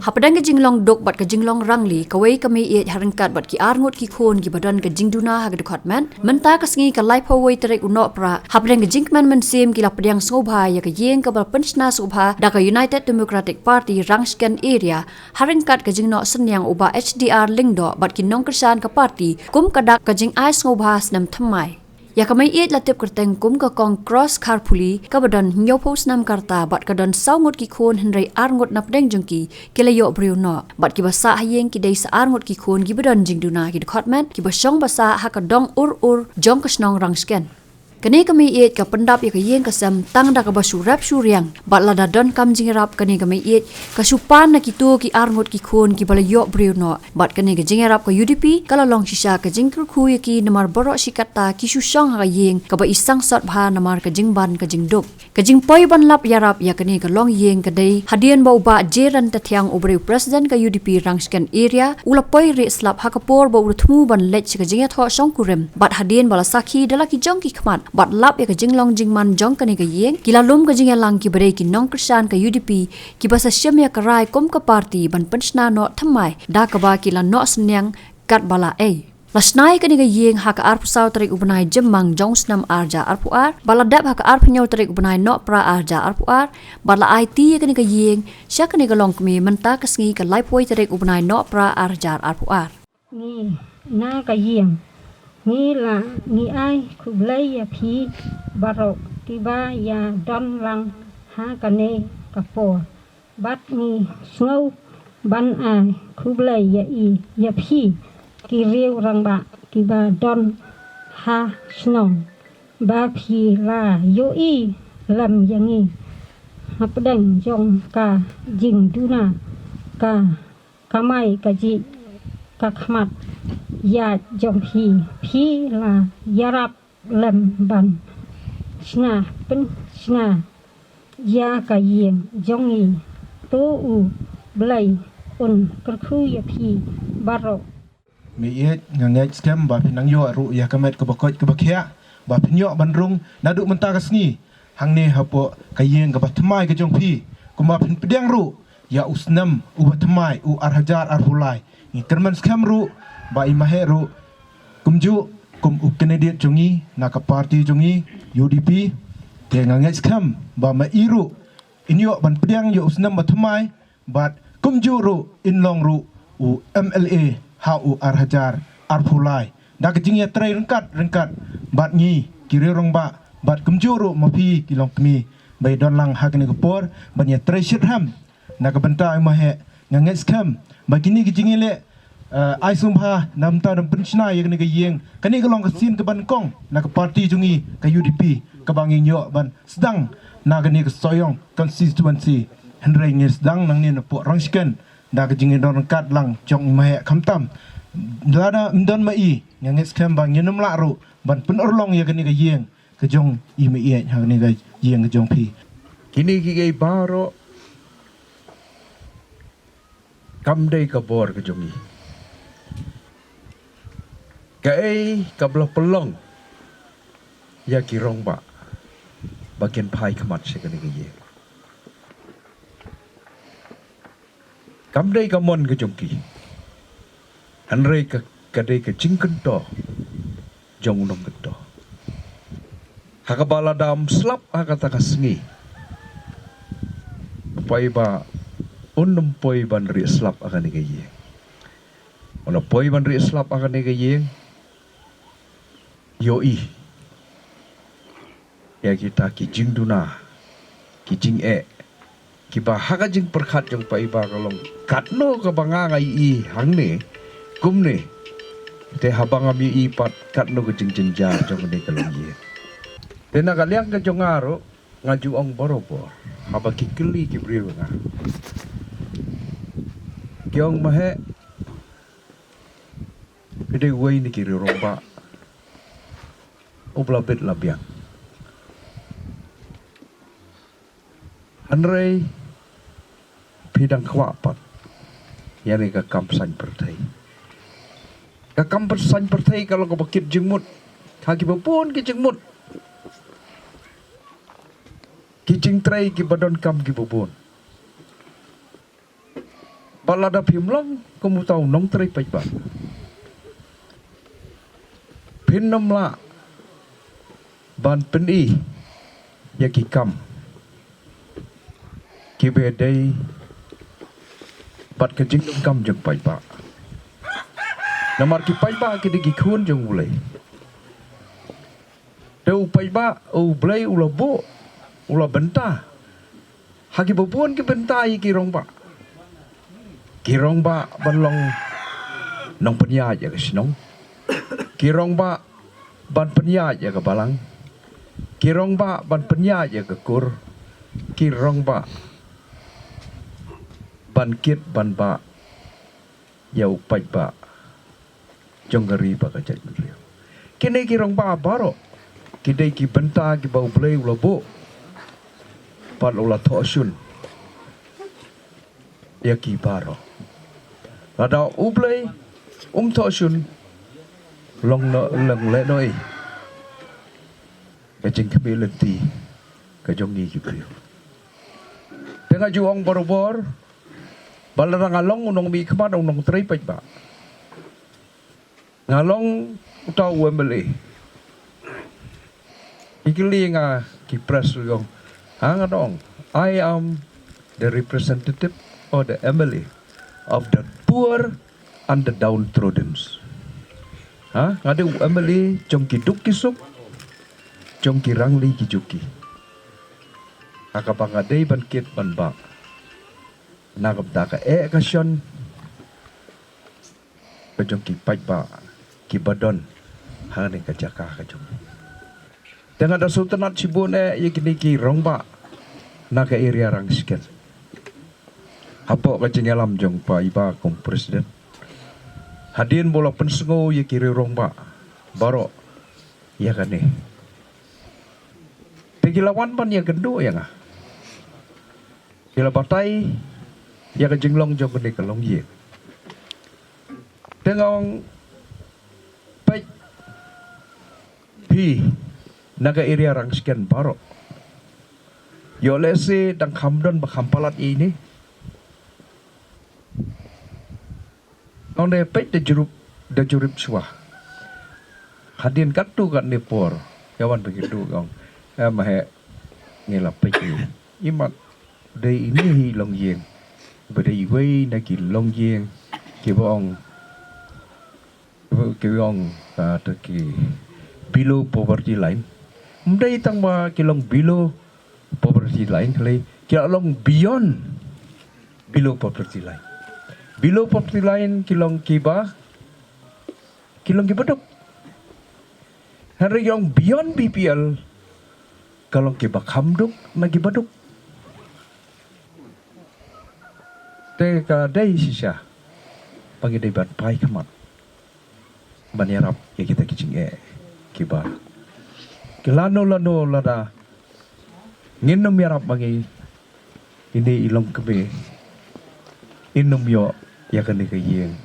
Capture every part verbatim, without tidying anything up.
Hapdeng ka jinglong duk bad ka jinglong rangli, kawei ka mei ïeit ha ryngkat bad ki arngut ki khun kiba don ka jingduna ha ka dkhot met. Mynta ka sngi ka laiphew wei tarik u Nohprah, hapdeng ka jingkmen mynsiem ki la pdiang sngewbha ïa ka ïing kaba la pynshna sngewbha da ka United Democratic Party Rangshken Area, ha ryngkat ka jingnoh synñiang u Bah H D R Lyngdoh bad ki nongkyrshan ka party, kum ka dak ka jingai sngewbha snem thymmai. Ïa ka mei ïeit la tip kyrteng kum ka Kong Cross Kharphuli, kaba don hynñiewphew snem ka rta bad ka don saw ngut ki khun, hynrei arngut napdeng jong ki ki la ïoh briew noh. Bad kiba sah ha ïing ki dei sa arngut ki khun kiba don jingduna, ki dkhot met, kiba shong ba sah ha ka dong Ur Ur jong ka shnong Rangshken. Kane ka mei ïeit ka pyndap ïa ka ïing ka sem tang da kaba shu rep shu riang, bad lada donkam jingïarap kane ka mei ïeit ka shu pan na kito ki arngut ki khun kiba la ïoh briew noh. Bad kane ka jingïarap ka U D P ka la long shisha ka jingkyrkhu ïa ki, namar baroh shi katta ki shu shong ha ka ïing kaba i sangsot bha namar ka jingban ka jingduk. Ka jingpoi ban lap ïarap ïa kane ka longïing ka dei hadien ba u Bah J Ryntathiang, President ka U D P Rangshken Area, u la poi rieh slap ha ka por ba u la thmu ban leit sha ka jingïathoh shongkurim, bad hadien ba la sakhi da la ki jong ki khmat bad lap ïa ka jinglong jingman jong kane ka ïing, ki la lum ka jingïalang kiba dei ki nongkyrshan ka U D P, kiba sa shim ïa ka rai kum ka party ban pynshna noh thymmai, da kaba ki la noh synñiang katba la ei. La shna ïa kane ka ïing ha ka arphew saw tarik u bnai Jymmang jong u snem ar hajar arphew ar, bad la dep ha ka arphew hynñiew tarik u bnai Nohprah ar hajar arphew ar, bad la aiti ïa kane ka ïing sha kane ka longkmie mynta ka sngi ka laiphew wei tarik u bnai Nohprah ar hajar arphew ar. Ngi na ka ïing, ngi la, ngi ai khublei ïa phi baroh kiba ïa don lang ha kane ka por. Bad ngi sngew ban ai khublei ïa i, ïa phi ki riew rangbah kiba don ha shnong, ba phi la ïohi lem ïa ngi hapdeng jong ka jingduna, ka kamai kajih, ka khmat ïaid jong phi. Phi la ïarap lem ban shna pynshna ïa ka ïing jong ngi. To U Blei un kyrkhu ïa phi baroh. Mei ïeit, nga ngeit skhem ba phin nang ïoh ruh ïa ka met kaba koit kaba khiah, ba phin ïoh ban rung naduh mynta ka sngi hangne hapoh ka ïing kaba thymmai ka jong phi, kumba phin pdiang ruh ïa u snem uba thymmai, u ar hajar arphew lai. Ngi kyrmen skhem ruh ba i Maheh ruh kumjuh kum u candidate jong ngi na ka party jong ngi, U D P. Te nga ngeit skhem ba ma i ruh in ïoh ban pdiang ïa u snem ba thymmai, bad kumjuh ruh in long ruh u M L A ha u ar hajar arphew lai. Da ka jingïatrei ryngkat ryngkat bad ngi ki riew rangbah, bad kumjuh ruh ma phi ki longkmie, ba ïa don lang ha kane ka por ban ïatrei shitrhem na ka bynta i Maheh. Nga ngeit skhem ba kine ki jingïaleh, eh, ai sngewbha na ka bynta ban pynshna ïa kane ka ïing, kane ka long ka sien kaba nyngkong na ka party jong ngi ka U D P, kaba ngi ïoh ban sdang na kane ka Sohiong constituency. Hynrei ngi sdang nangne napoh Rangshken da ka jingïadon ryngkat lang jong i Maheh, khamtam lada ym don ma i, nga ngeit skhem ba ngin ym lah ruh ban pynurlong ïa kane ka ïing ka jong i Mei ïeit, ha kane ka ïing ka jong phi. Kine kiei baroh kam dei ka bor ka jong i. Kaei kaba la pynlong ïa ki rangbah ba kin phai khmat sha kane ka ïing? Kam dei ka mon ka jong ki, hynrei ka, ka dei ka jingkyntoh jong u nongkyntoh. Ha kaba lada ym slap ha kata ka sngi, u paidbah un ym poi ban rieh slap ha kane ka ïing. Ula poi ban rieh slap ha kane ka ïing, ïohi ïa kita ki jingduna, ki jingeh, kiba ha ka jingpyrkhat jong paidbah ka long, katno kaba nga nga ïohi hangne kumne, te haba ngam ïohi pat katno ka jingjynjar jong kane ka longïing. Te na ka liang ka jong nga ruh, nga ju ong barabor haba ki kylli ki briew ïa nga, ki ong, Maheh, phi dei uwei na ki riew rangbah uba la bit la biang. Hynrei phi dang kwah pat ïa kane ka kam saiñ pyrthei. Ka kam saiñ pyrthei ka long kaba kit jingmut ha kiba bun ki jingmut, ki jingtrei kiba donkam kiba bun. Lada phim long kum uta u nongtrei paidbah, phin ym lah ban pyni ïa ki kam kiba dei bad ka jingdonkam jong paidbah. Namar ki paidbah ki dei ki khun jong U Blei. Te u paidbah, U Blei u la buh, u la bynta ha kiba bun ki bynta ïa ki rangbah. Ki rangbah ban long nongpynïaid ïa ka shnong. Ki rangbah ban pynïaid ïa ka balang. Ki rangbah ban pynïaid ïa ka kur. Ki rangbah ban kit ban bah ïa u paidbah jong ka ri bad ka jaitbynriew. Kine ki rangbah baroh ki dei ki bynta kiba U Blei u la buh bad u la thoh shun ïa ki baroh. Lada U Blei um thoh shun, long noh, long lehnohei ka jingkhmih lynti ka jong ngi ki briew. Te nga ju ong barabor ba lada nga long u nongmihkhmat, u nongtrei paidbah, nga long uta u M L A. Ki kylli nga ki press, u ong, ha, nga ong, "I am the representative or the M L A of the poor and the downtrodden." Ha, nga dei u M L A jong ki duk ki suk, jong ki rangli ki juki. Ha kaba nga dei ban kit ban bah na ka bynta ka eh ka shon ka jong ki paidbah kiba don hangne ka jaka ka jong. Te nga da sngewtynnat shibun eh ïa kine ki rangbah na ka area Rangshken. Hapoh ka jingïalam jong pa Iba kum president, hadien ba u la pynsngew ïa ki riew rangbah baroh ïa kane, te ki la wan ban ïakynduh ïa nga. Ki la batai ïa ka jinglong jong kane ka longïing. Te nga ong, peit, phi na ka area Rangshken baroh, ïoh lehse dang kham don ba kham palat ïa ine. Nga ong, peit, da jurip, da jurip shuwa. Hadien katto katne por, ïa wan peit kito, nga ong, em, heh, ngi la peit ïa i mat. Dei ine hi longïing ba dei iwei na ki longïing kiba ong, kiba ong, ah, te ki below poverty line. Ym dei tang ba ki long below poverty line, khlei ki la long beyond below poverty line. Below poverty line ki long kiba, ki long kiba duk. Hynrei ki ong beyond B P L ka long kiba kham duk na kiba duk. Te ka dei shisha ba ngi dei ban phai khmat ban ïarap ïa kita ki jingeh kiba, ki lano lano lada ngin ym ïarap ma ngi, ine i longkmie in ym ïoh ïa kane ka ïing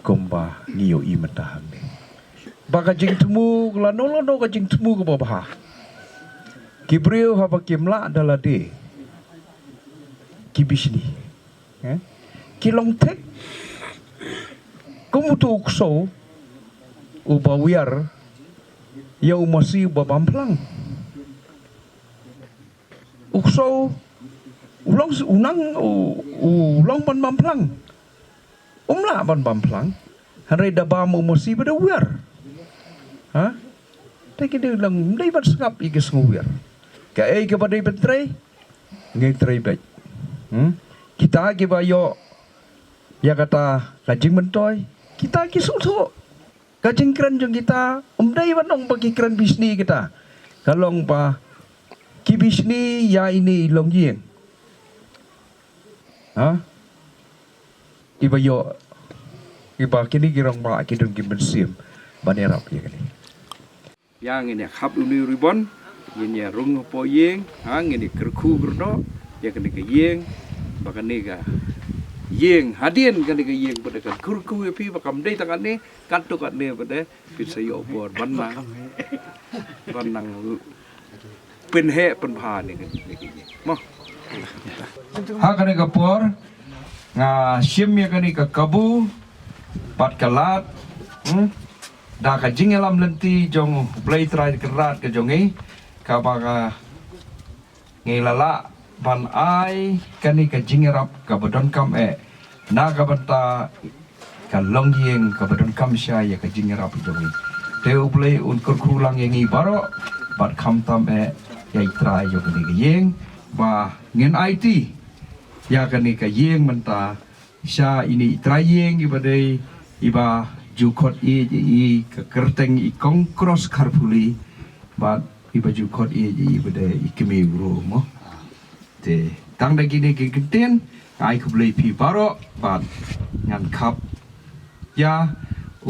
kumba ngi ïohi mynta hangne. Ba ka jingthmu, lano lano ka jingthmu kaba bha, ki briew haba kim lah da lade ki bishni, eh, ki long thik kum uto u ksew uba wiar ïa u masi uba bam phlang. U ksew u long, u nang, u, u long ban bam phlang. Um lah ban bam phlang. Hynrei da bam u masi ba da wiar. Ha? Te ki dei long, ym dei ban sngap ïa ki sngewwiar. Kaei kaba dei ban trei, ngi trei beit. Hmm? Kita kiba ïoh ïa kata ka jingmyntoi, kita ki sngewthuh. Ka jingkren jong kita ym dei ban ong ba ki kren bishni kita. Ka long ba ki bishni ïa ine i longïing. Ha? Iba ïoh, iba kine ki rangbah ki don ki mynsiem ban ïarap ïa kane. Ïa ngin ïa khap une u ribon, ngin ïa rung hapoh ïing, ha, ngin ïa kyrkhu kyrdoh ïa kane ka ïing, ba kane ka ïing, hadien kane ka ïing ba da kan kyrkhu ïa phi, ba kam dei tang kane, katto katne ba da phin sa ïoh bor ban nang, ban nang pynheh pynbha ne kane ka ïing. Mo. Ha kane ka por, Nga shim ïa kane ka kabu bad ka lad, hmm, da ka jingïalam lynti jong U Blei Trai Kynrad ka jong ngi, kaba ka ngi la lah ban ai kane ka jingïarap kaba donkam eh na ka bynta ka longïing kaba donkam sha ïa ka jingïarap jong ngi. Te U Blei un kyrkhu lang ïa ngi baroh bad khamtam eh ïa i trai jong kane ka ïing ba ngin aiti ïa kane ka ïing mynta sha ine i trai ïing iba dei iba ju khot ïeit ïa i ka kyrteng i Kong Cross Kharpuli bad iba ju khot ïeit ïa i iba dei i kmie u ruh mo. Te tang da kine ki kyntien nga ai khublei phi baroh bad ngan khap ïa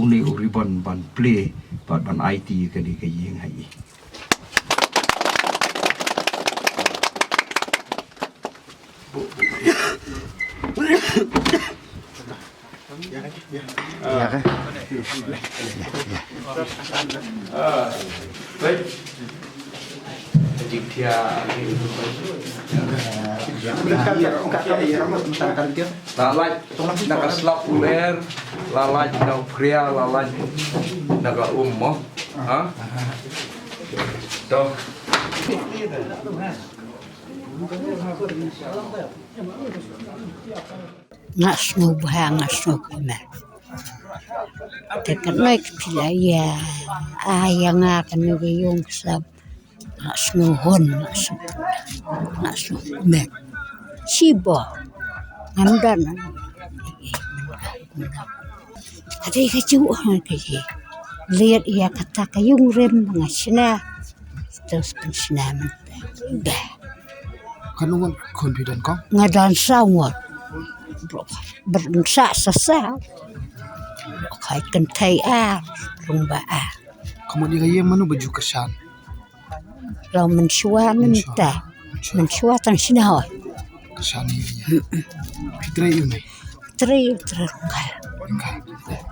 une u ribon ban plie bad ban aiti ïa kane ka ïing ha i. La lait na ka slap u er, la lait na u phria, la lait na ka um mo. Ha? To. Nga sngewbha, nga sngewkmen. Te kane ka phi la ïa, ah, ïa nga kane ka ïung ka sem. Nga sngewhun, nga sngewkmen. Shibun. Ngam don. Ka dei ka juh ha ka ji. Leit ïa kata ka ïung rim nga shna. Terus pynshna mynta. Bah. Katno ngut khun phi don kong? Nga don saw ngut. Bad sa sa sa. Bad kynthei ar, rung ba ar. Ka mut ïa ka ïing mano ba ju kyrshan? Long mynshuwa mynta. Mynshuwa. Mynshuwa tang shnong. Kyrshan ïa ka ïing. Phi trei ïa u mei? Trei, trei ryngkat. Ryngkat.